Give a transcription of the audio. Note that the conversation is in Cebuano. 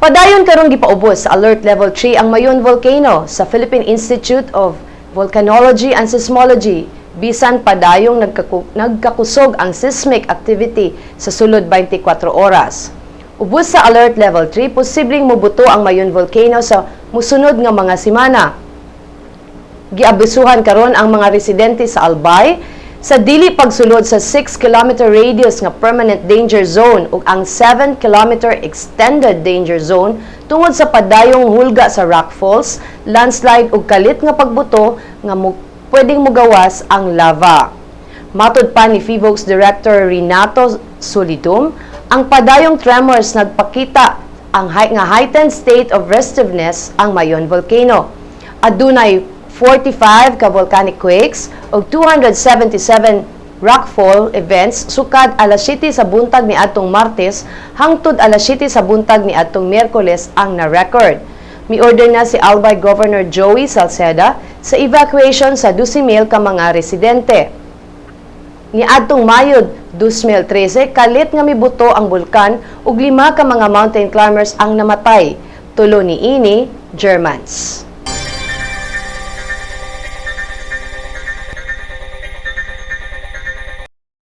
Padayon karong gipaubos sa Alert Level 3 ang Mayon Volcano sa Philippine Institute of Volcanology and Seismology bisan padayong nagkakusog ang seismic activity sa sulod 24 oras. Ubos sa Alert Level 3, posibleng mubuto ang Mayon Volcano sa musunod nga mga semana. Giabisuhan karon ang mga residente sa Albay sa dili pagsulod sa 6-kilometer radius nga permanent danger zone ug ang 7-kilometer extended danger zone tungod sa padayong hulga sa rockfalls, landslide ug kalit nga pagbuto nga pwedeng mugawas ang lava. Matod pa ni PHIVOLCS Director Renato Solidum, ang padayong tremors nagpakita ang nga heightened state of restiveness ang Mayon Volcano. Adunay 45 ka volcanic quakes ug 277 rockfall events sukad alas 7 sa buntag ni adtong Martes hangtod alas 7 sa buntag ni adtong Miyerkules ang na-record. Mi-order na si Albay Governor Joey Salceda sa evacuation sa 12,000 ka mga residente. Niadtong Mayo 2013, kalit nga mibuto ang bulkan ug lima ka mga mountain climbers ang namatay. Tulo ni ini, Germans.